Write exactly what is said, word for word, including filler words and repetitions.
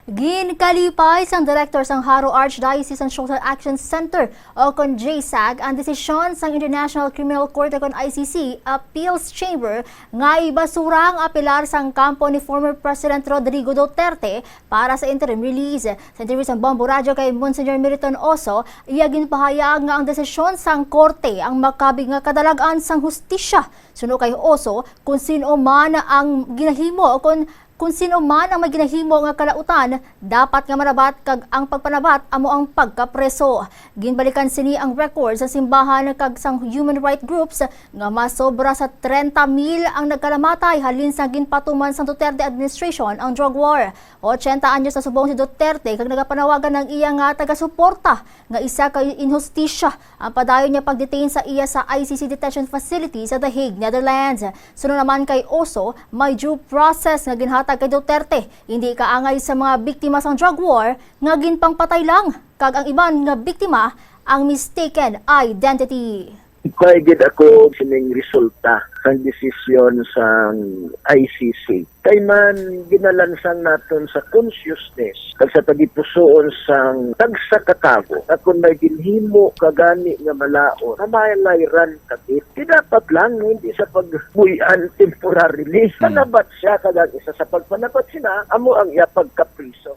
Ginkalipay sang direktor sang Jaro Archdiocesan Social Action Center o kon JSAC ang desisyon sang International Criminal Court o kon I C C Appeals Chamber nga ibasura ang apelar sang kampo ni former President Rodrigo Duterte para sa interim release. Sa interview sa Bombo Radyo kay Monsignor Meriton Oso, iya ginpahayag nga ang desisyon sang korte ang makabig nga kadalag-an sang hustisya. Suno kay Oso, kung sino man ang ginahimo o kung kung sino man ang may ginahimo nga kalautan, dapat nga manabat kag ang pagpanabat amo ang pagkapreso. Ginbalikan sini ang record sa simbahan kag sang human rights groups nga mas sobra sa trenta mil ang nagkalamatay halin sa ginpatuman sang Duterte administration ang drug war. Ochenta anyos na subong si Duterte kag nagapanawagan ang iya nga taga-suporta nga isa ka inhustisya ang padayon niya pag-detain sa iya sa I C C detention facility sa The Hague, Netherlands. Suno naman kay Oso, may due process nga ginhatag kay Duterte, hindi kaangay sa mga biktima sang drug war nga ginpangpatay lang, kag ang iban nga biktima ang mistaken identity. Hipay gid ako sining resulta sang desisyon sang I C C. Kay man ginalansang naton sa consciousness kag sa tagipusoon sang tagsa ka tawo nga kon may ginhimo ka gani nga malaon, mamalayran ka gid. Di dapat lang hindi sa pagbuy-an temporarily. Panabat siya kag ang isa sa pagpanabat sina amo ang iya pagkapriso.